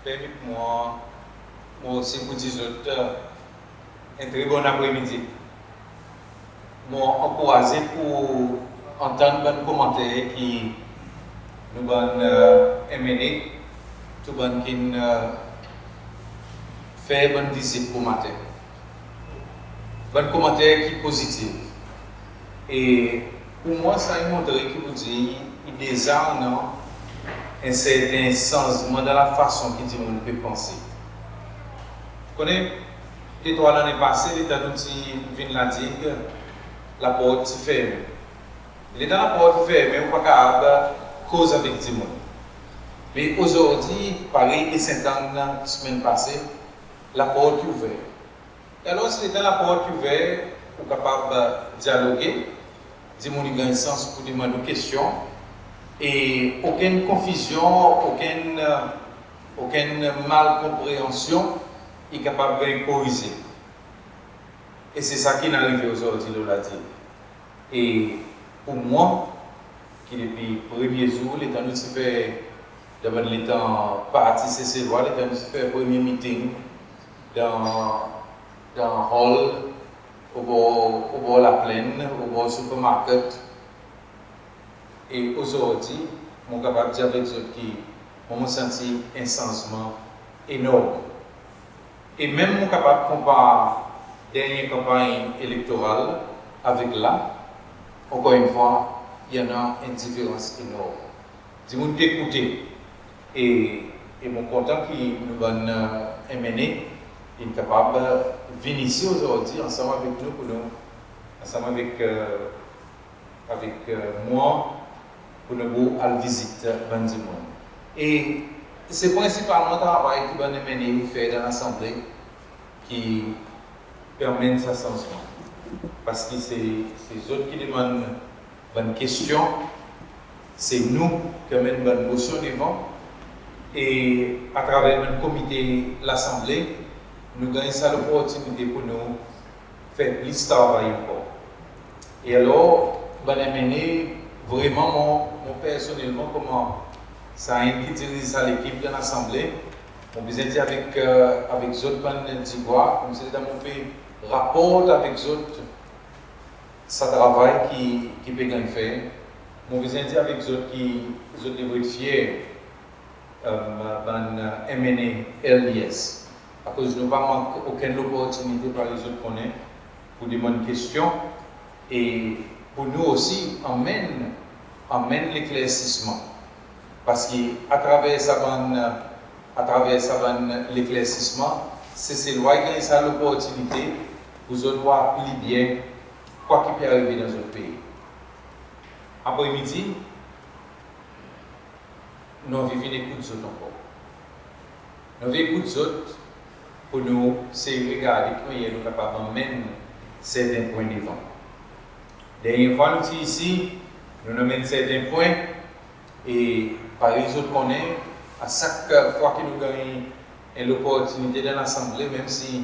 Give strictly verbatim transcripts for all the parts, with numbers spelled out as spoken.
Mwan, mwan osi pou dir zot en tre bon apremidi. Mon ankouraze pou antann bann komanter ki nou bann MNA, tou bann ki'n fer bann vizit bomaten. Bann komanter ki pozitiv. E pou mwan sa i montre ki pou dir i deza annan en serten sanzman dan lafason ki dimoun pe panse. Konnen, detrwa lannen pase, letan nou ti vin La Digue, laport ti fermen. Letan laport ti fermen, ou pa kapab koz avek dimoun. Me ozordi, parey Baie Ste Anne semenn pase, laport i ouver. E alor, si letan laport i ouver, ou kapab dyaloge, dimoun i ganny sans pou demann ou kestyon, e okenn konfizyon, okenn, okenn mal konpreansyon i kapab ganny korize. E se sa ki'n arive ozordi lo La Digue. E pou mwan, ki depi premye zour, letan nou ti fer, dan bann letan Parti Seselwa, letan nou ti fer premye meeting dan, dan hall, obor, obor Laplenn, obor supermarket, e ozordi, mon kapab dir avek zot ki mon, mon santi en sanzman enorm. E menm mon kapab konpar dernyen kanpanny elektoral avek la, ankor enn fwa, i annan en diferans enorm. Dimoun pe ekoute. E, e mon kontan ki nou bann MNA in kapab vin isi ozordi ansanm avek nou, pou nou, ansanm avek avek mwan pou nou pou al vizit bann dimoun. E se prensipalman travay ki bann MNA i fer dan Lasanble ki pe anmenn sa sanzman. Parski se, se zot ki demann bann kestyon, se nou ki anmenn bann mosyon devan, e atraver bann komite Lasanble, nou ganny sa loportinite pou nou fer plis travay ankor. E alor, bann MNA, vreman, mwan, mwan personnelman, konman sa enn ki diriz sa lekip dan Lasanble, mon bezwen dir avek, avek zot bann Digwa, konmsi letan mon pe raport avek zot sa travay ki, ki pe ganny fer, mon bezwen dir avek zot ki zot devret fyer bann MNA LDS, akoz nou pa mank okenn loportinite, parey zot konnen, pou demann kestyon e pou nou osi anmenn, anmenn leklersisman. Parski atraver sa bann, atraver sa bann leklersisman, Seselwa i ganny sa loportinite pou zot war pli byen kwa ki pe arive dan zot pei. Apremidi, nou anvi vin ekout zot ankor. Nou anvi ekout zot pou nou sey regarde ki mannyer nou kapab anmenn serten pwen devan. Dernyen fwa nou ti isi, nou'n anmenn serten pwen, e parey zot konnen, a sak fwa ki nou ganny en loportinite dan Lasanble, menm si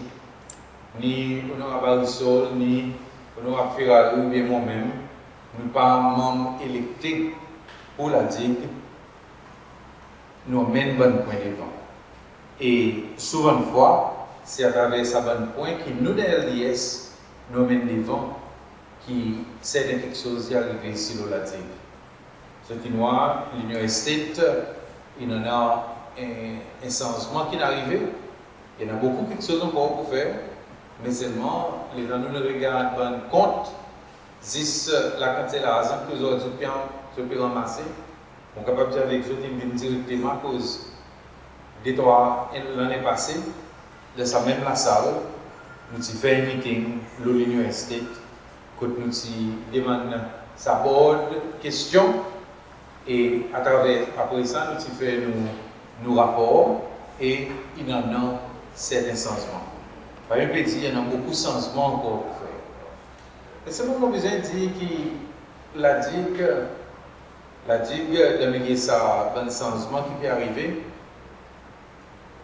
ni Onorab Arissol, ni Onorab Ferrari oubyen mwan menm, nou pa manm elekte pou La Digue, nou anmenn bann pwen devan. E souvandfwa, se atraver sa bann pwen ki nou dan LDS, nou anmenn devan, ki serten keksoz i arive isi lo La Digue. Zot in war, L'Union Estate, in annan en, en sanzman ki'n arive. I annan bokou keksoz ankor pou fer, me selman, letan nou'n regard bann kont, zis lakantite larzan ki ozordi zot pe an, zot pe ranmase, mon kapab dir avek zot, in vin direkteman akoz detrwa, enn lannen pase, dan sa menm lasal, nou ti fer en meeting lo L'Union Estate, kot nou ti demann sa board kestyon, e atraver, apre sa, nou ti fer nou, nou rapor, e in annan serten sanzman. Parey nou pe dir, i annan bokou sanzman ankor pou fer. E selman mon bezwen dir ki La Digue, La Digue, dan milye sa bann sanzman ki pe arive,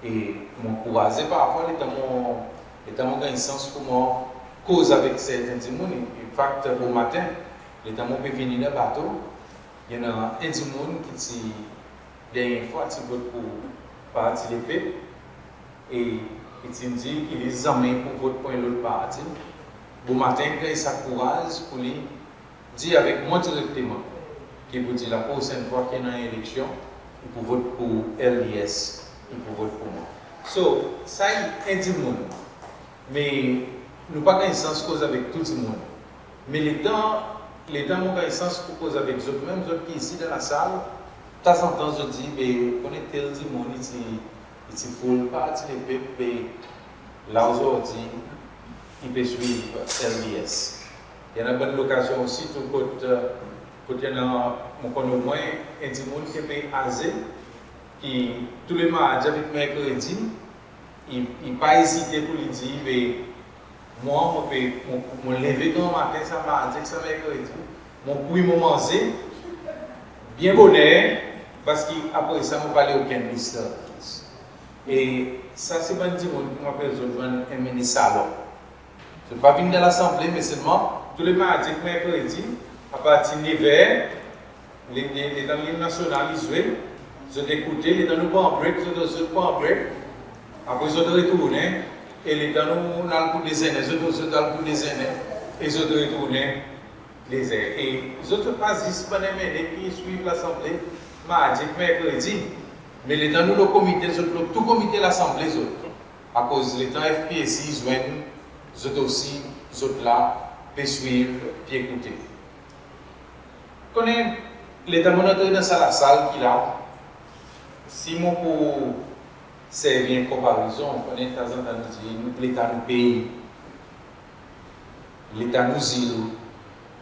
e mon ankouraze parfwa, letan mon, letan mon ganny sans pou mwan koz avek serten dimoun. In fact, bomaten, letan mon pe vini dan bato, i annan en dimoun ki ti, dernyen fwa, ti vot pou Parti Lepep, e i ti'n dir ki li zanmen i pou vot pour en lot parti. Bomaten in ganny sa kouraz pour li dir avek mwan direkteman ki i pou dir laprosenn fwa ki i annan eleksyon, i pou vot pour L D S, i pou vot pour mwan. So, sa i en dimoun. Me nou pa ganny sans koz avek tou dimoun. Me letan, letan mon ganny sans pour koz avek zot, menm zot ki isi dan lasal, tanzantan zot dir, be, konnen tel dimoun i ti, i ti full Parti Lepep, be, la ozordi i pe swiv L D S. I annan bann lokazyon osi tou kot, kot i annan, mon konn omwen en dimoun ki pe aze, ki tou le mardi avek merkredi, i, i pa ezite pour li dir, be, mwan, mon pe, mon, mon leve gran maten sa mardi ek sa merkredi, mon kwi mon manze byen boner, parski apre sa mon pa le okenn lis dan lalis. E sa se bann dimoun ki mon apel zot bann en mini salon. Zot pa vin dan Lasanble, me selman tou le mardi ek merkredi, apartir nev er, le, le, letan Lim Nasyonal i zwe, zot ekoute, letan nou pran break, zot, zot pran break, apre zot retournen, e letan nou al pour dezennen, zot, zot al pour dezennen, e zot retournen. E zot, zot pa zis bann M N A ki swiv Lasanble mardi ek merkredi, me letan nou lo komite, zot lo tou komite Lasanble zot. Akoz letan F P A C i zwenn, zot osi, zot la, pe swiv, pe ekoute. Konnen, letan mon antre dan sa lasal ki la, si mon pou servi en konparizon, konnen tanzantan nou dir, nou, leta nou pei, leta nou zil,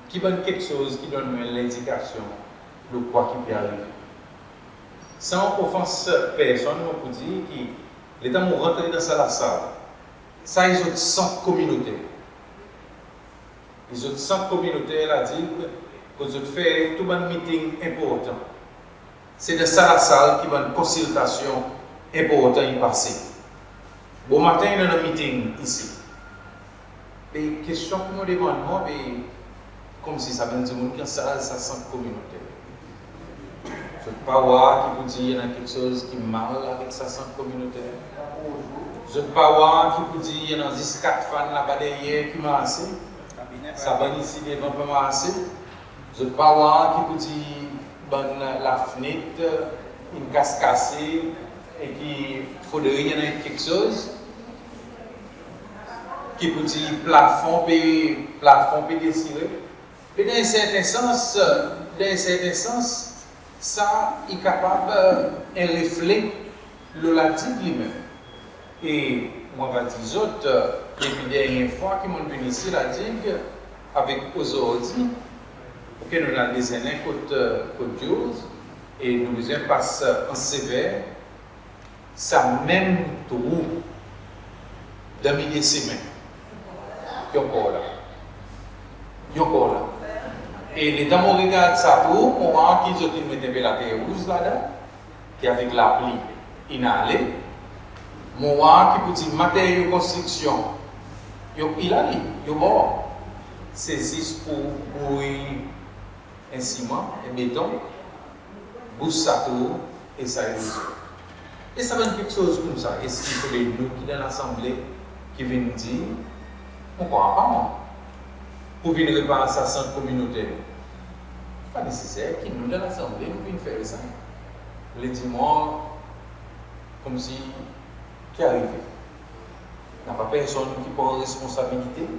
ki bann keksoz ki donn nou lendikasyon lo kwa ki pe arive. San ofans personn, mon pou dir ki letan mon rantre dan sa lasal, sa i zot sant kominoter. I zot sant kominoter La Digue, kot zot fer tou bann miting enportan. Se dan sa lasal ki bann konsiltasyon enportan i pase. Bomaten i annan miting isi. Be kestyon ki mon demann mwan, be konmsi sa bann dimoun ki ansarz sa sant kominoter, zot pa war ki pou dir i annan keksoz ki mal avek sa sant kominoter? Zot pa war ki pou dir i annan zis kat fann laba deryer ki marse, sa bann isi devan pa marse? Zot pa war ki pou dir bann lafnet in kas kase e ki fodre i annan keksoz, ki pou dir plafon pe, plafon pe desire? Me dan en serten sans, dan en serten sans, sa i kapab en refle lo La Digue li menm. E mon ava dir zot, depi dernyen fwa ki mon'n vin isi La Digue avek ozordi, oke, nou'n al dezennen kot, kot Jules, e nou bezwen pas Anse Sévère, sa menm trou dan milye semen, i ankor la. I ankor la. E letan mon regard sa trou, mon war ki zot in met en pe later rouz ladan, ki avek lapli in ale. Mon war ki pou dir materyo konstriksyon, yo, i la li, yo bor. Se zis pou bouy en siman, en beton, bous sa trou e sa i rezolv. E sa bann keksoz koumsa, eski i fodre nou ki dan Lasanble ki vin dir, mon krwar pa mwan, pou vin repar sa sant kominoter? Pa neseser ki nou dan Lasanble nou vin fer sa. Oule dir mwan konmsi ki arive? Napa personn ki pran responsabilite,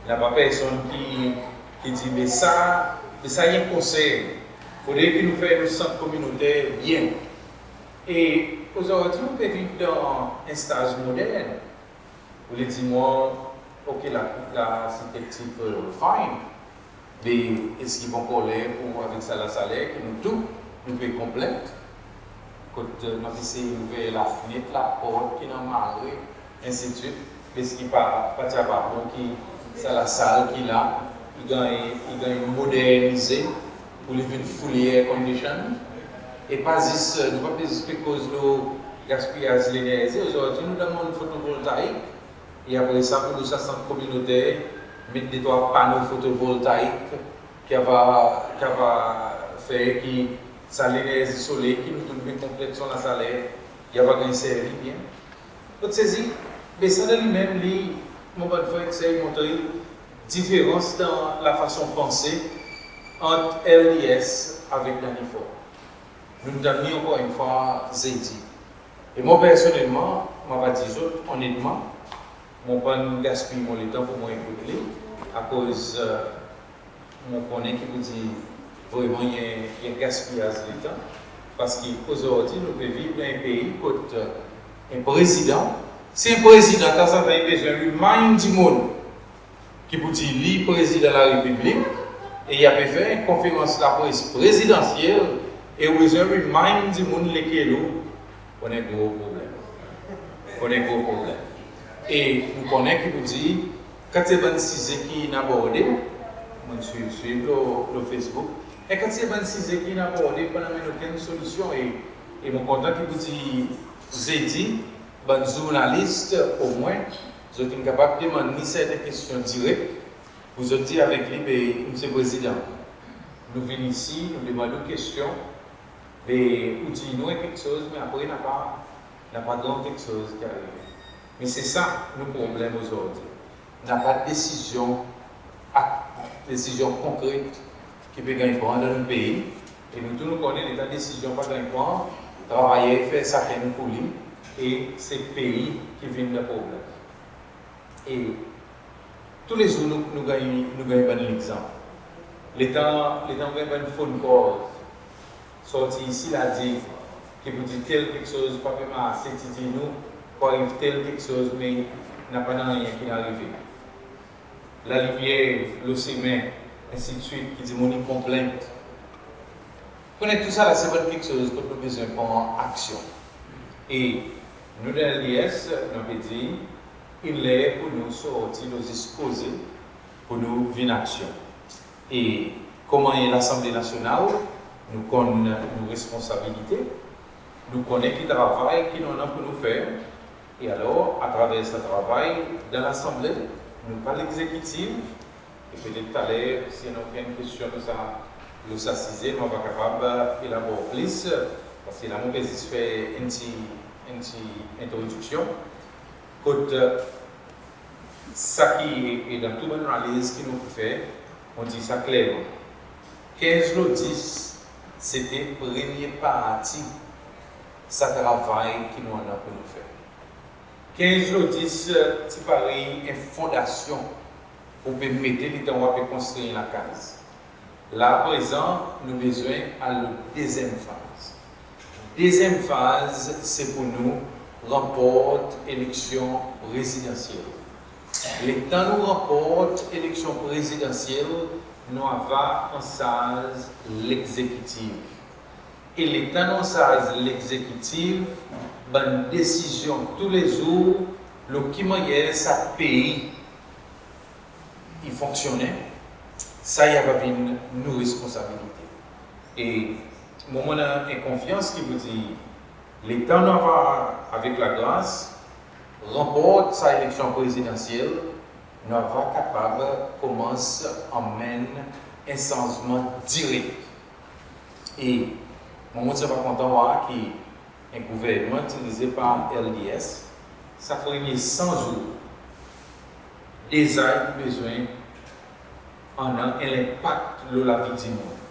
napa personn ki, ki dir, me sa, me sa i en konser, fodre ki nou fer nou sant kominoter byen. E ozordi nou pe viv dan en staz modern. Oule dir mwan, oke, la, larkitektir pe fine, me eski pa ankor ler pou, avek sa lasaler ki nou tou nou pe konplent, kot nou pe esey ouver lafnet, laport ki annan mare, ensidswit, me eski pa, pa ti ava bon ki sa lasal ki la i ganny, i ganny modernize pour li vin fully air condition? E pa zis, nou pa pe zis pe koz lo gaspiyaz lenerzi. Ozordi nou dan monn fotovoltaik, e apre sa, pou nou sa sant kominoter met de trwa pano fotovoltaik ki ava, ki ava fer ki sa lenerzi soley ki nou tou nou pe konplent son lasaler, i ava ganny servi byen. Zot sezi, be sa dan li menm li, mon bann frer, sey montre diferans dan lafason panse ant LDS avek Danny Faure. Nou'n tann li ankor enn fwa Zedi. E mwan personnelman, mon ava dir zot onnetman, mon pa'n gaspiy mon letan pour mwan ekout li, akoz, e, mon konnen ki pour dir vreman i en, i en gaspiyaz letan, parski ozordi nou pe viv dan en pei kot, e, en prezidan, si en prezidan tanzantan i bezwen remind dimoun ki pour dir li Prezidan Larepiblik, e i a pe fer en konferans lapres prezidansyel, e ou bezwen remind dimoun lekel ou, ou annan en gro problenm. Ou annan en gro problenm. E nou konnen ki pour dir, kantite bann size ki'n aborde, mon'n swiv, swiv lo, lo Facebook, e kantite bann size ki'n aborde, pa'n anmenn okenn solisyon. E, e mon kontan ki pour dir Zedi, bann zournalis, omwen, zot in kapab demann li serten kestyon direk, pour zot dir avek li, be, Msye Prezidan, nou vin isi, nou demann ou kestyon, be, ou dir nou en keksoz, me apre napa, napa gran keksoz ki arive. Me se sa nou problenm ozordi. Napa desizyon, ak, desizyon konkret ki pe ganny pran dan nou pei. E nou tou nou konnen, letan desizyon pa ganny pran, travayer i fer sakenn pour li, e se pei ki vin dan problenm. E toulezour nou, nou ganny, nou ganny bann legzanp. Letan, letan ou ganny bann phone calls sorti isi La Digue, ki pour dir tel keksoz pa pe marse, ti dir nou pour ariv tel keksoz, me napa nanryen ki'n arive. Lalimyer lo semen, ensidswit, ki dimoun i konplent. Konnen tousala se bann keksoz kot nou bezwen pran aksyon. E nou dan LDS, nou pe dir, in ler pour nou sorti lo zis koze, pour nou vin aksyon. E konman en Lasanble Nasyonal, nou konn nou responsabilite, nou konnen ki travay ki nou annan pour nou fer, e alor, atraver sa travay dan Lasanble, nou pa Legzekitiv, e petet taler, si i annan okenn kestyon lo sa, lo sa size, mon ava kapab elabor plis, parski la mon pe zis fer en pti, en pti entrodiksyon. Kot, e, sa ki, e, dan tou bann rallies ki nou pe fer, mon dir sa klerman. Kenz lo dis, se te premye parti sa travay ki nou annan pour nou fer. Kenz lo dis, e, ti parey en fondasyon ou pe mete letan ou pe konstri en lakaz. La, aprezan, nou bezwen al lo dezyenm faz. Dezyenm faz, se pour nou ranport eleksyon prezidansyel. Letan nou ranport eleksyon prezidansyel, nou ava ansarz Legzekitiv. E letan nou ansarz Legzekitiv, bann desizyon toulezour lo ki mannyer sa pei i fonksyonnen, sa i ava vin nou responsabilite. E mwan mon annan en konfyans ki pour dir, letan nou ava, avek lagras, ranport sa eleksyon prezidansyel, nou ava kapab konmans anmenn en sanzman direk. E mwan mon ti ava kontan war ki en gouvernman dirize par LDS, sa premye san zour, deza i pou bezwen annan en lenpak lo lavi dimoun.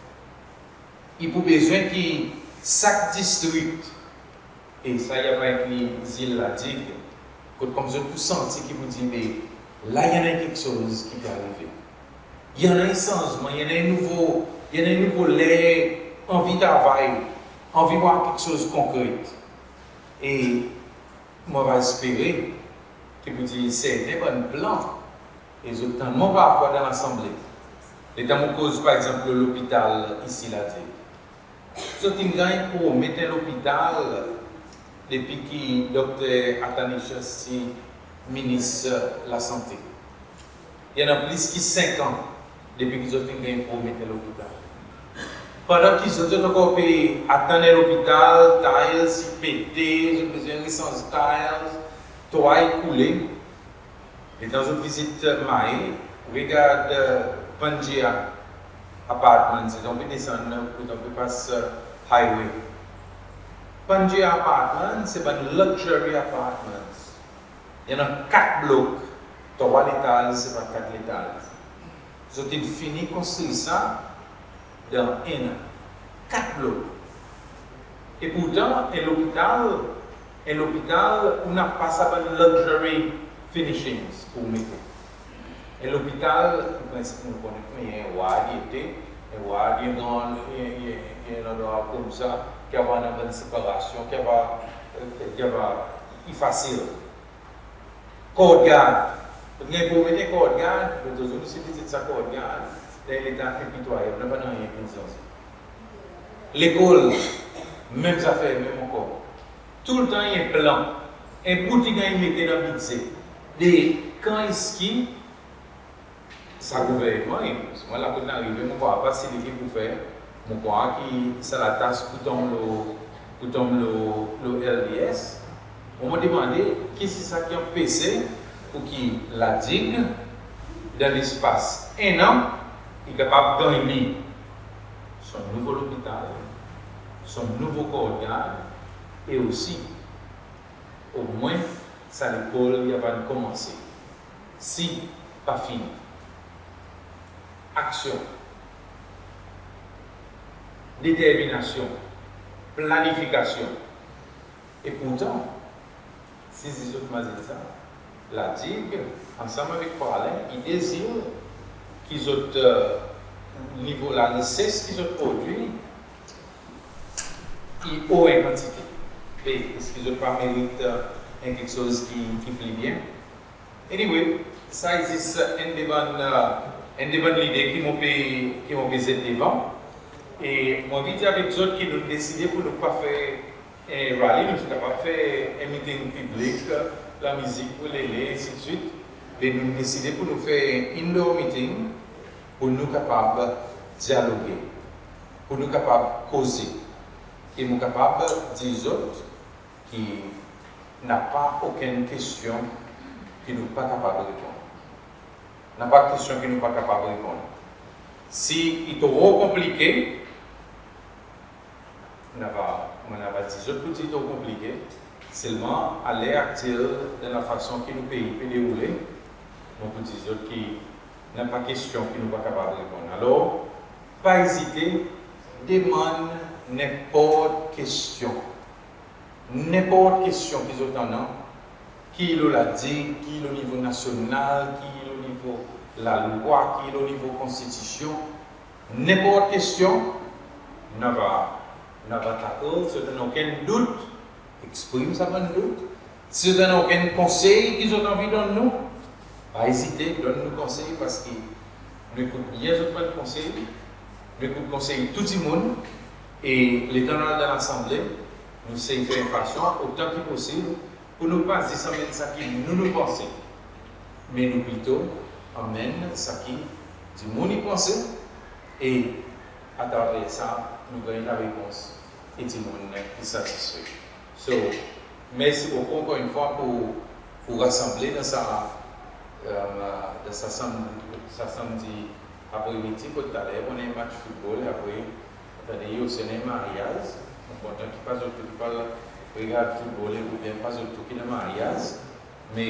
I pou bezwen ki sak distrik, e sa i ava enkli zil La Digue, kot konmsi zot pou santi ki pour dir, be, la i annan keksoz ki pe arive. I annan en sanzman, i annan en nouvo, i annan en nouvo ler, anvi travay, anvi war keksoz konkret. E mon ava espere ki pour dir serten bann plan, e zot tann mwan parfwa dan Lasanble. Letan mon koz, par egzanp, lo lopital isi La Digue. Zot in ganny promet en lopital depi ki Dokter Athanasius ti Minis Lasante. I annan plis ki senk an depi ki zot in ganny promet en lopital. Pandan ki zot, zot ankor pe atann en lopital, tiles i pete, zot bezwen resanz tiles, trwa i koule. Letan zot vizit Mahé, regard, e, Pangea Apartments, letan ou pe desann, letan ou pe pas, e, highway. Pangaea Apartments, se bann luxury apartments. I annan kat blok, trwa letaz, se pa kat letaz. Zot in fini konstri sa dan en an. Kat blok. E pourtan, en lopital, en lopital, ou napa sa bann luxury finishings pour mete. En lopital, an prensip, nou konnen ki en ward i ete, en ward i en gran, i en, i en, i en landrwa koumsa, ki ava annan bann separasyon, ki ava, ki ava, i fasil. Kordgard. Zot ganny pour met en kordgard, lot zour nou ti vizit sa kordgard, dan en leta enpitwayab, napa nanryen ki'n sanze. Lekol, menm zafer, menm ankor. Toultan i en plan, en bout i ganny mete dan bidze. De kan eski sa gouvernman, e mwan la kot in arive, mon krwar pa si li ki pou fer, mon krwar ki sa latas pou tonm lo, pou tonm lo, lo L D S. Mon demande, kisisa ki anpese pour ki La Digue, dan lespas en an, i kapab ganny li son nouvo lopital, son nouvo kordgard, e osi, omwen, sa lekol i ava konmanse. Si pa fini. Aksyon, determinasyon, planifikasyon. E pourtan, si zot mazin sa, La Digue, ansanm avek Praslin, i de zil ki zot, e, nivo larises ki zot prodwir, i o an kantite. Be, eski zot pa merit, e, en keksoz ki, ki pli byen? Anyway, sa i zis enn de bann, e, enn de bann lide ki mon pe, ki mon pe zet devan. E mon anvi dir avek zot ki nou'n deside pour nou pa fer en rally, nou ti kapab fer en meeting piblik, lamizik pou lele, ensidswit. Me nou'n deside pour nou fer en indoor meeting, pour nou kapab dyaloge, pour nou kapab koze. E mon kapab dir zot ki napa okenn kestyon ki nou pa kapab reponn. Napa kestyon ki nou pa kapab reponn. Si i tro konplike, nou ava, mon ava dir zot pour dir tro konplike, selman a ler aktyel, dan lafason ki nou pei pe deroule, mon pou dir zot ki napa kestyon ki nou pa kapab reponn. Alor, pa ezite, demann nenport kestyon. Nenport kestyon ki zot annan, ki lo La Digue, ki lo nivo nasyonal, ki lo nivo lalwa, ki lo nivo konstitisyon, nenport kestyon, nou ava, nou ava tackle. Si zot annan okenn dout, eksprim sa bann dout. Si zot annan okenn konsey ki zot anvi donn nou, pa ezite, donn nou konsey, paski nou ekout byen zot bann konsey, nou ekout konsey tou dimoun, e letan nou al dan Lasanble, nou sey fer en fason, otan ki posib, pour nou pa zis anmenn sa ki nou, nou panse, me nou plito anmenn sa ki dimoun i panse, e atraver sa, nou ganny larepons e dimoun i satisfe. So, mersi bokou ankor enn fwa pour, pour rasanble dan sa, e, dan sa sanm-, sa sanmdi apremidi, kot taler, annan match foutbol, apre, tande, i osi annan maryaz. Mon kontan ki pa zot tou ki pe regard foutbol, oubyen pa zot tou ki dan maryaz. Me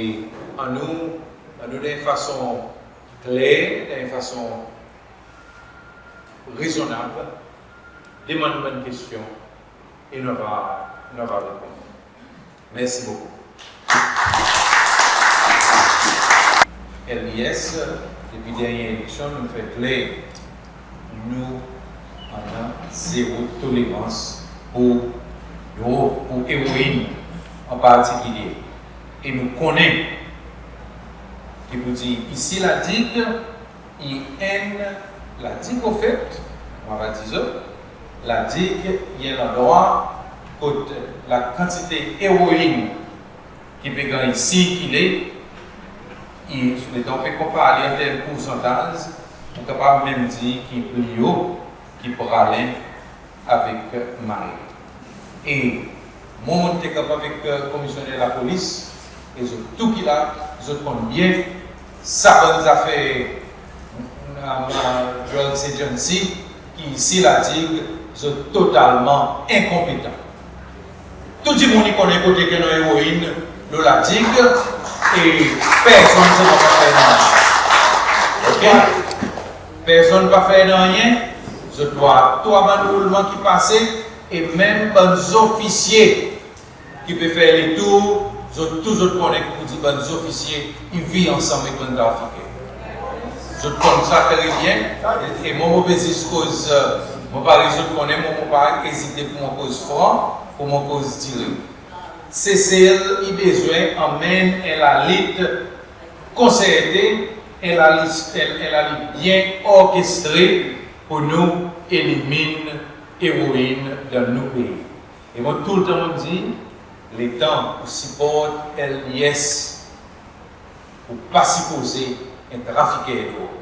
annou, annou dan en fason kler, dan en fason rezonnab, demann bann kestyon, e nou ava, nou ava reponn. Mersi bokou. L D S, depi dernyen eleksyon, nou fer kler, nou annan zero tolerans pour drog, pour eroin an partikilye. E nou konnen ki pour dir isi La Digue, i enn, La Digue, ofet, mon ava dir zot, La Digue i en landrwa kot lakantite eroin ki pe ganny sirkile, i, letan ou pe konpar li an term poursantaz, ou kapab menm dir ki pli o ki Praslin avek Mahe. E mwan mon ti kapab avek, e, komisyoner lapolis, e zot tou ki la, zot konn byen sa bann zafer, e, e, drugs agency, ki isi La Digue, zot totalman enkonpetan. Tou dimoun i konnen kote ki annan eroin lo La Digue, e personn selman pa fer nanryen. OK? Personn pa fer nanryen. Zot war tou bann roulman ki pase, e menm bann zofisye ki pe fer letour, zot tou zot konnen ki poudir bann zofisye i vir ansanm ek bann trafiker. Zot konn sa tre byen, e mwan mon pe zis koz, e, mon parey zot konnen, mwan mon pa ezite pour mon koz fran, pour mon koz direk. Sesel i bezwen anmenn en lalit konserte, en lalit, en, en lalit byen orkestre pour nou elimin eroin dan nou pei. E mwan toultan mon dir, letan ou siport LDS, ou pa sipoze en trafiker drog.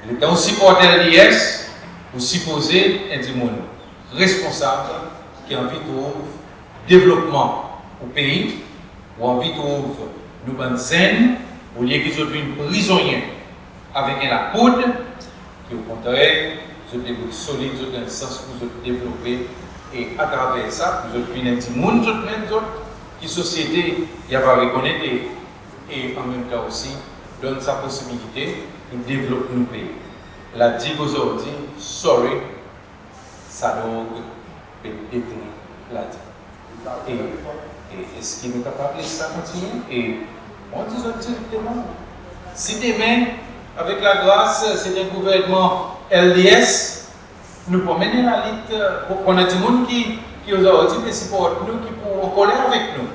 Letan ou siport LDS, ou sipoze en dimoun responsab ki anvi trouv devlopman ou pei, ou anvi trouv nou bann zenn, olye ki zot vin prizonnyen avek en lapoud, ki okontrer, zot debout solid, zot annan sans pour zot devlope, e atraver sa, pour zot vin en dimoun zot menm zot, ki sosyete i ava rekonnet, e, e anmenmtan osi donn sa posibilite pour devlop nou pei. La Digue ozordi, sorry, sa drog pe detri La Digue. E, e eski nou kapab les sa kontinyen? E mon dir zot direkteman, si demen, avek lagras, se en gouvernman LDS, nou pou anmenn lalit, e, pour konn dimoun ki, ki ozordi pe siport nou, ki pou ankoler avek nou.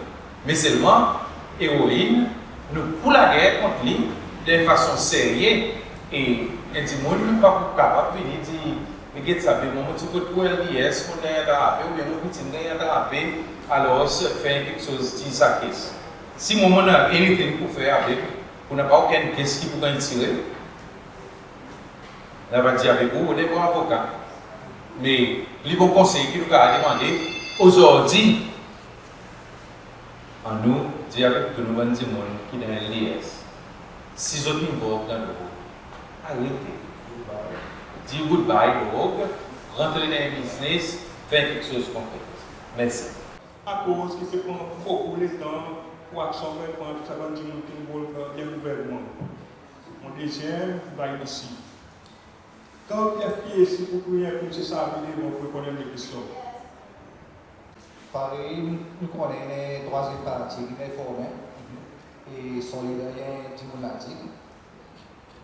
Me selman, eroin, nou pou lager kont li dan en fason serye, e en dimoun pa pou kapab vini dir, me get sa, be mwan mon ti vot pour LDS, mon ganny atrape, oubyen mon piti ganny atrape, alors fer keksoz, tir sa kes. Si mwan mon annan anything pour fer avek, pour napa okenn kes ki pou ganny tire, mon ava dir avek ou, ou en bon avoka. Me pli bon konsey ki nou kapab demande ozordi, annou dir avek tou nou bann dimoun ki dan LDS, si zot involve dan drog, arete. Dir goodbye drog, rantre dan en biznes, fer keksoz konkret. Mersi. Akoz ki pe pran bokou letan pour aksyon ganny pran, tou sa bann dimoun ki envolve dan gouvernman? Mon dezyenm, IDC. Kan FPAC pou kriye pour Msye Savi devan pour reponn en de kestyon? Parey nou konnen, trwazyenm parti ki pe formen, e son lider i en dimoun La Digue.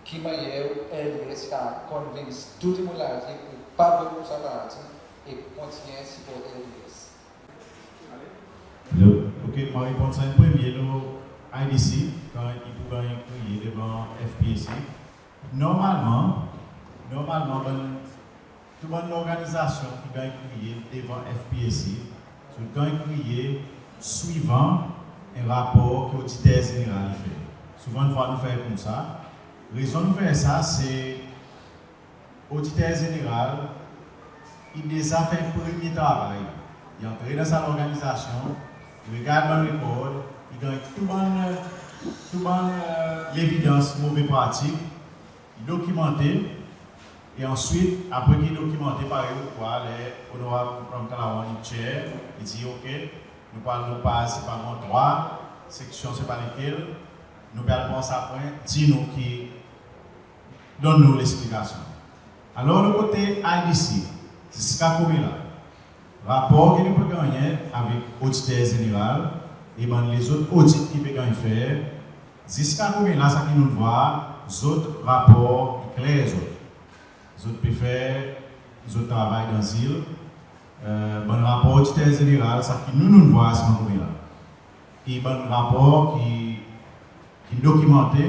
Ki mannyer LDS i kapab convince tou dimoun La Digue pour pa vot pour sa parti e kontinyen siport LDS? Hello. OK, mon reponn sa an premye lo IDC, kan i pou ganny kriye devan FPAC. Normalman, normalman, bann, tou bann lorganizasyon ki ganny kriye devan FPAC, zot ganny kriye swivan en rapor ki Oditer Zeneral i fer. Souvandfwa nou fer koumsa. Rezon nou fer sa, se Oditer Zeneral i deza fer premye travay. I antre dan sa lorganizasyon, i regard bann rekord, i ganny tou bann, tou bann, e, levidans move pratik, i dokimante, e answit, apre ki i dokimante, parey ou war ler Onorab Ramkalawan i chair, i dir, OK, nou pou al lo paz sepa kan trwa, seksyon sepa lekel, nou pe al pran sa pwen, dir nou ki, donn nou leksplikasyon. Alor, lo kote IDC, ziska koumela, rapor ki nou pe gannyen avek Oditer Zeneral e bann lezot odit ki pe ganny fer, ziska koumela sa ki nou'n war, zot rapor i kler zot. Zot pe fer zot travay dan zil. E, bann rapor Oditer Zeneral, sa ki nou, nou'n war ziska koumela, e bann rapor ki, ki dokimante,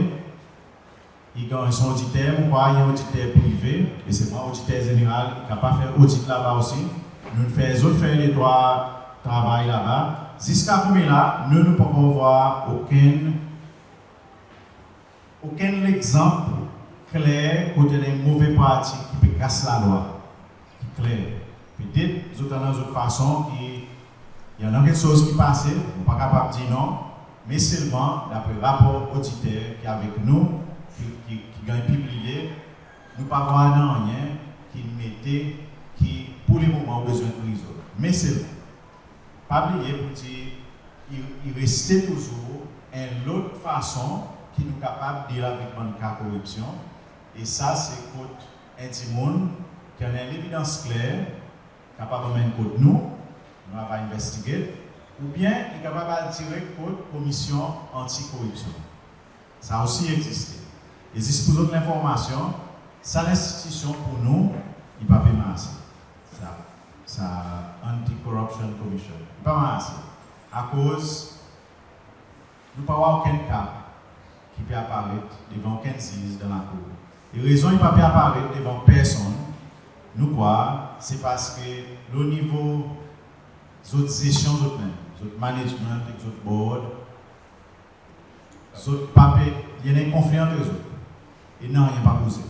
i ganny son oditer, mon krwar i en oditer prive, e selman Oditer Zeneral i kapab fer odit laba osi. Nou'n fer zot fer detrwa travay laba. Ziska koumela, nou, nou pa ankor war okenn, okenn legzanp kler kote en move pratik ki pe kas lalwa. Ki kler. Petet zot annan zot fason ki, i annan keksoz ki pase, mon pa kapab dir non, me selman dapre rapor oditer ki avek nou, ki, ki, ki ganny pibliye, nou pa war nanryen ki mete ki pour lemoman ou bezwen kriye zot. Me selman, pa bliye pour dir i, i reste touzour en lot fason ki nou kapab deal avek bann ka koripsyon. E sa se kot en dimoun ki annan en levidans kler kapab anmenn kot nou, nou ava investigate, oubyen i kapab al direk kot Komisyon Anti-Koripsyon. Sa osi i egziste. E zis pour zot lenformasyon, sa lenstitisyon pour nou, i pa pe marse. Sa, sa Anti-Corruption Commission. I pa marse. Akoz nou pa war okenn ka ki pe aparet devan okenn ziz dan lakour. E rezon i pa pe aparet devan personn, nou krwar, se parski lo nivo zot zesyon zot menm, zot management ek zot board, zot pa pe, i annan en konfli ant zot. E nanryen pa bouze.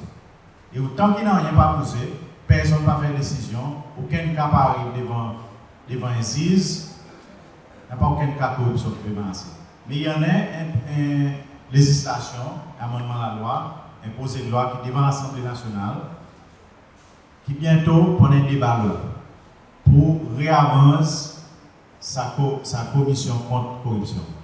E otan ki nanryen pa bouze, personn pa fer desizyon, okenn ka pa ariv devan, devan en ziz, napa okenn ka koripsyon ki pe marse. Me i annan en, en lezislasyon, en amannman lalwa, en prozedlwa ki devan Lasanble Nasyonal, ki byento pou annan en deba lo, pour rearanz sa ko-, sa Komisyon Kont Koripsyon.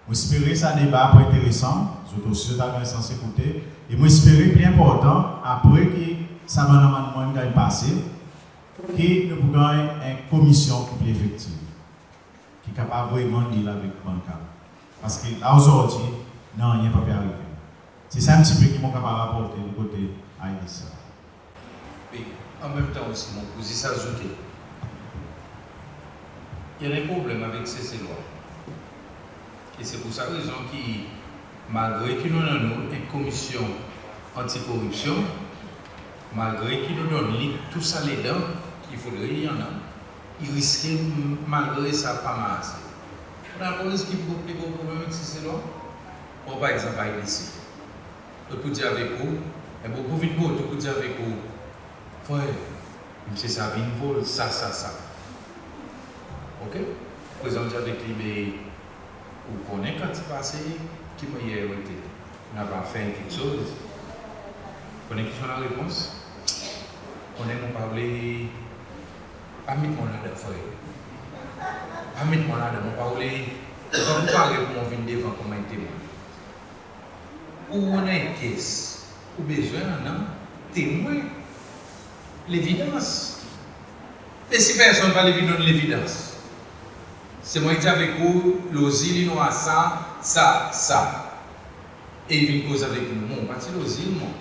Mon espere sa deba pou enteresan, zot osi zot a ganny sans ekoute, e mon espere pli enportan, apre ki sa bann amannman in ganny pase, ki nou pou ganny en komisyon ki pli efektiv, ki kapab vreman deal avek bann ka. Parski la ozordi, nanryen pa pe arive. Se sa en pti pe ki mon kapab raporte di kote I D C. Wi, an menm tan osi, mon pou zis azoute, i annan en problenm avek Seselwa. E se pour sa rezon ki, malgre ki nou annan nou en Komisyon Anti-Koripsyon, malgre ki nou donn li tou sa ledan ki fodre i annan, i riske malgre sa pa marse. Ou konn akoz ki pli gro problenm avek Seselwa? Pran par egzanp I D C. Zot pou dir avek ou, en bon, pou vin kot ou, pou dir avek ou, frer, msye sa vin vol sa, sa, sa. Oke? Prezan ou dir avek li, be ou konnen kan ti pase, ki mannyer ou ete, napa fer keksoz. Konnen ki son larepons? Konnen mon pa oule, pa met mwan ladan, frer. Pa met mwan ladan, mon pa oule, mon pa prepare pour mwan vin devan konman en temwen. Ou annan en kes, ou bezwen annan temwen, levidans. E si personn pa le vin donn levidans, se mwan ki dir avek ou, lo zil in war sa, sa, sa. E i vin koz avek nou, mon pa ti lo zil mwan.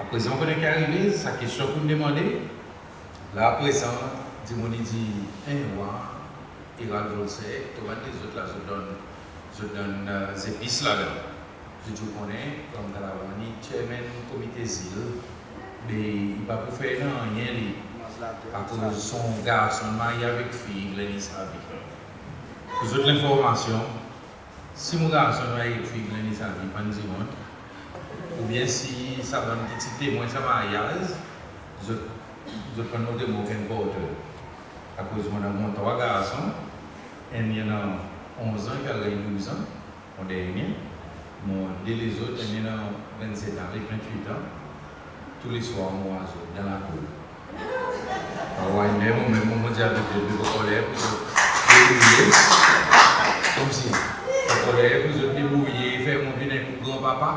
Aprezan, ou konnen ki arive, sa kestyon pou demande. La aprezan, dimoun i dir, en war, Herald Volcere, tou bann lezot la, zot donn, zot donn, e, zepis ladan. Zot dir ou konnen, Ramkalawan i chairman komite zil, be i pa pou fer nanryen li, akoz son garson marye avek fiy Glenys Harvey. Pour zot lenformasyon, si mon garson marye avek fiy Glenys Harvey, pa'n dir mwan, oubyen si sa bann ki ti temwen sa maryaz, zot, zot pa'n montre mwan okenn portre. Akoz mon annan mon trwa garson, enn i annan onz an, i pe al ganny douz an, mon dernyen, mon de lezot, enn i annan vennset an, avek vennwit an, tou le swar mon war zot dan lakour. Awa, menm, menm mon dir avek zot, be pa koler pour zot debourye, konmsi, pa koler pour zot debourye, fer mwan vin en kou granpapa.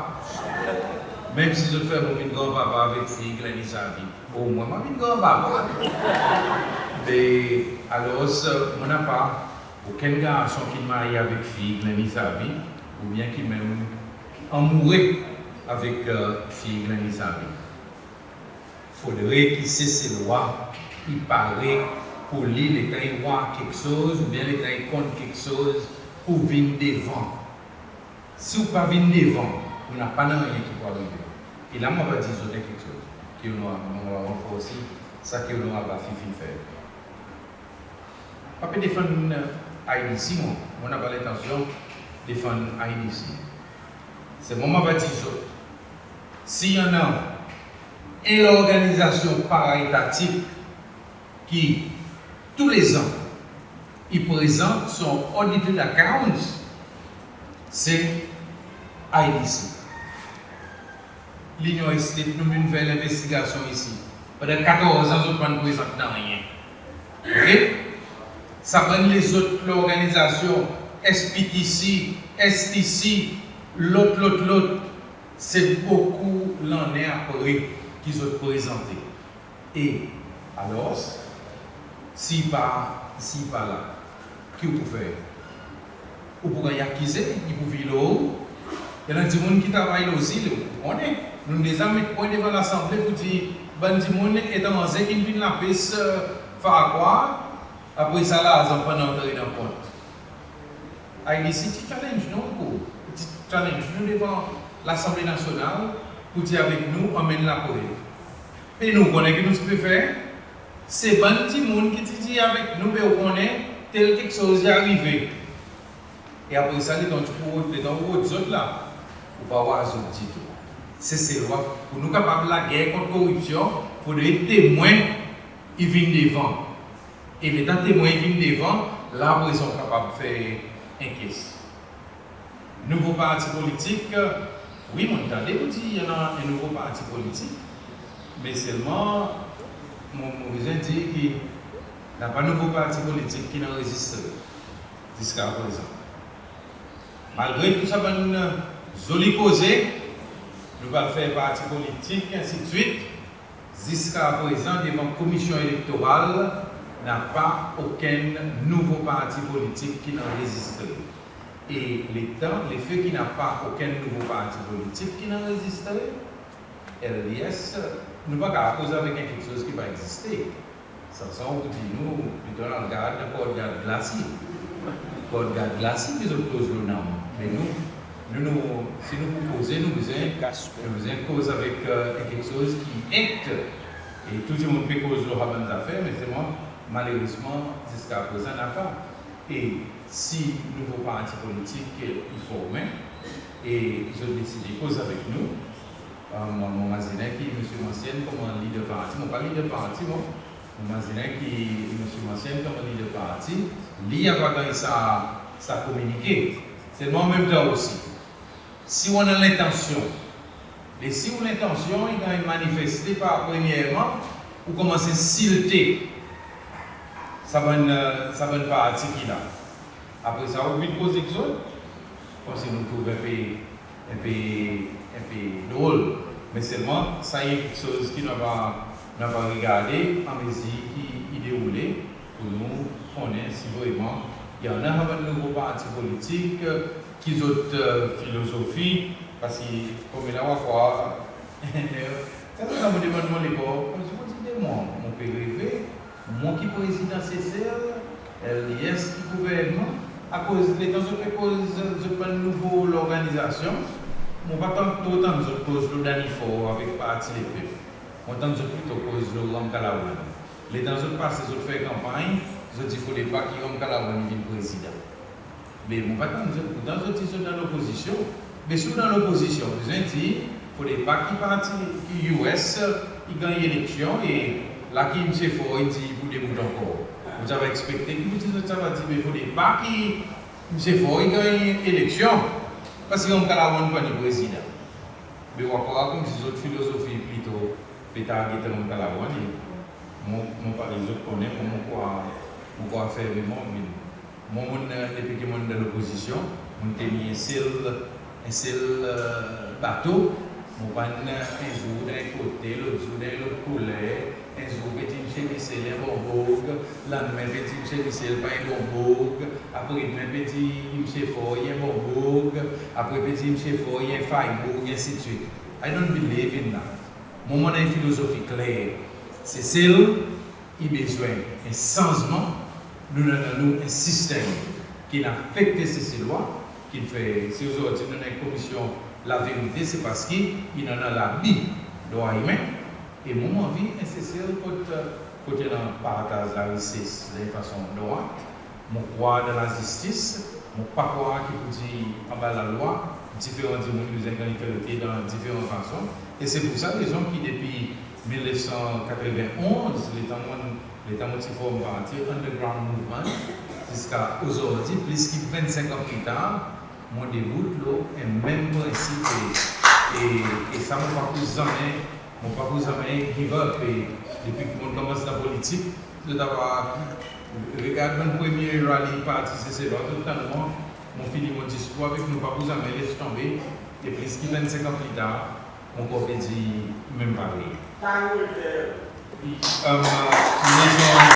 Menm si zot fer mwan vin granpapa avek fiy Glenys Harvey, omwen mon vin granpapa. Be, alors, mon napa okenn garson ki marye avek fiy Glenys Harvey, oubyen ki menm amoure avek, e, fiy Glenys Harvey. Fodre ki Seselwa i pare pour li, letan i war keksoz, oubyen letan i konn keksoz, pour vin devan. Si ou pa vin devan, ou napa nanryen ki pou arive. E la mon ava dir zot en keksoz, ki Onorab, mon ava ranforsi sa ki Onorab Afif in fer. Pa pe defann, e, I D C, mon, mon napa lentansyon defann I D C. Selman mon ava dir zot, si i annan en lorganizasyon paraetatik ki toulezan i prezant son audited accounts, se I D C. L'Union Estate, nou vin fer lenvestigasyon isi. Pandan katorz an, zot pa'n prezant nanryen. Oke? Sa bann lezot lorganizasyon, S P T C, S T C, lot, lot, lot, se bokou lannen apre ki zot prezante. E alor, si i pa, si i pa la, ki ou pou fer? Ou pou ganny akize, i pou vir lo ou. I annan dimoun ki travay lo zil, ou konnen. Nou'n deza met pwen devan Lasanble pour dir bann dimoun etranze ki'n vin lapes, e, Farquhar, apre sa larzan pa'n antre dan kont. I D C ti challenge nou ankor, ti challenge nou devan Lasanble Nasyonal pour dir avek nou anmenn laprev. E nou konnen ki nou ti pe fer, se bann dimoun ki ti dir avek nou, be ou konnen tel keksoz i arive. E apre sa, letan ou ti pou, letan ou rod zot la, ou pa war zot ditou. Seselwa, pour nou kapab lager kont koripsyon, fodre temwen i vin devan. E letan temwen i vin devan, la prezan ou kapab fer en kes. Nouvo parti politik, wi, mon'n tande ou dir i annan en nouvo parti politik, me selman, mon, mon bezwen dir ki napa nouvo parti politik ki'n anrezistre ziska prezan. Malgre tou sa bann zoli koze, nou pou al fer parti politik, ensidswit, ziska prezan devan Komisyon Elektoral, napa okenn nouvo parti politik ki'n anrezistre. E letan, lefe ki napa okenn nouvo parti politik ki'n anrezistre, L D S, nou pa kapab koz avek en keksoz ki pa egziste. Sansan ou dir nou, plito nou al gard dan Kordgard Glacis. Kordgard Glacis ki zot koz lo nanm. Me nou, nou, nou, si nou pou koze, nou bezwen, nou bezwen koz avek, e, en keksoz ki ekziste. E tou dimoun pe koz lo sa bann zafer, me selman, malerezman, ziska prezan napa. E si nouvo parti politik, e, i formen, e zot deside koz avek nou, e, mon, mon mazinen ki Msye Mancienne konman leader parti, mon pa leader parti, mon, mon mazinen ki Msye Mancienne konman leader parti, li i ava ganny sa, sa kominike. Selman anmenmtan osi, si ou annan lentansyon, e si ou lentansyon i ganny manifeste par premyerman, ou konmans ensilte sa bann, e, sa bann parti ki la. Apre sa, ou vin koz ek zot, konmsi nou trouv en pe, en pe, en pe drol. Me selman, sa i en keksoz ki nou ava, nou ava regarde anmezir ki i deroule pour nou konnen si vreman i annan sa bann nouvo parti politik, ki zot, e, filozofi, paski konmela ou a krwar, sa, sa mon demann mon lekor, konmsi mon dir, be mon, mon pe reve, mon ki prezidan Sesel, L D S ki gouvernman, akoz letan zot pe koz zot bann nouvo lorganizasyon, mon pa tann, tro tann zot koz lo Danny Faure avek Parti Lepep. Mon tann zot plito koz lo Ramkalawan. Letan zot pase, zot fer kanpanny, zot dir fodre pa ki Ramkalawan i vin prezidan. Me mon pa tann zot, pourtan zot dir zot dan lopozisyon. Me si ou dan lopozisyon, ou bezwen dir fodre pa ki parti, ki U S i ganny eleksyon, e la ki Msye Faure i dir i pou debout ankor. Ou ti ava ekspekte ki, ki zot ti ava dir, me fodre pa ki Msye Faure i ganny eleksyon, paski Ramkalawan pa ni prezidan. Me ou a krwar konmsi zot filozofi plito pe target Ramkalawan, e mon, mon pa, zot konnen, mon, mon krwar, mon krwar fermeman, me mon, mon, e, depi ki mon'n dan lopozisyon, mon'n tenir en sel, en sel, e, bato. Mon pa'n, e, en zour dan en kote, lot zour dan en lot kouler, en zour pe dir Msye Michel i en bon boug, lannmen pe dir Msye Michel pa en bon boug, apre demen pe dir Msye Faure i en bon boug, apre pe dir Msye Faure i en fay boug, ensidswit. I don't believe in that. Mon, mon annan en filozofi kler. Sesel i bezwen en sanzman. Nou'n annan nou en sistenm ki'n afekte Seselwa, ki'n fer, si ozordi nou annan en Komisyon Laverite, se paski in annan labi drwa imen. E mwan, mon anvi en Sesel kot, kot i annan partaz larises dan en fason drwat. Mon krwar dan lazistis, mon pa krwar ki pou dir anba lalwa, diferan dimoun bezwen ganny trete dan diferan fason. E se pour sa rezon ki depi mil nef san katreven onz, letan mon, letan mon ti form parti Underground Movement, ziska ozordi, plis ki vennsenk an pli tar, mon debout lo en menm prensip e, e, e sa mon pa pou zanmen, mon pa pou zanmen give up. E depi ki mon konmans dan politik, Zot ava regard bann premye rally parti Seselwa, zot tann mwan, mon fini mon diskour avek nou, pa pou zanmen les tonbe. E plis ki vennsenk an pli tar, mon ankor pe dir menm parey. Parey.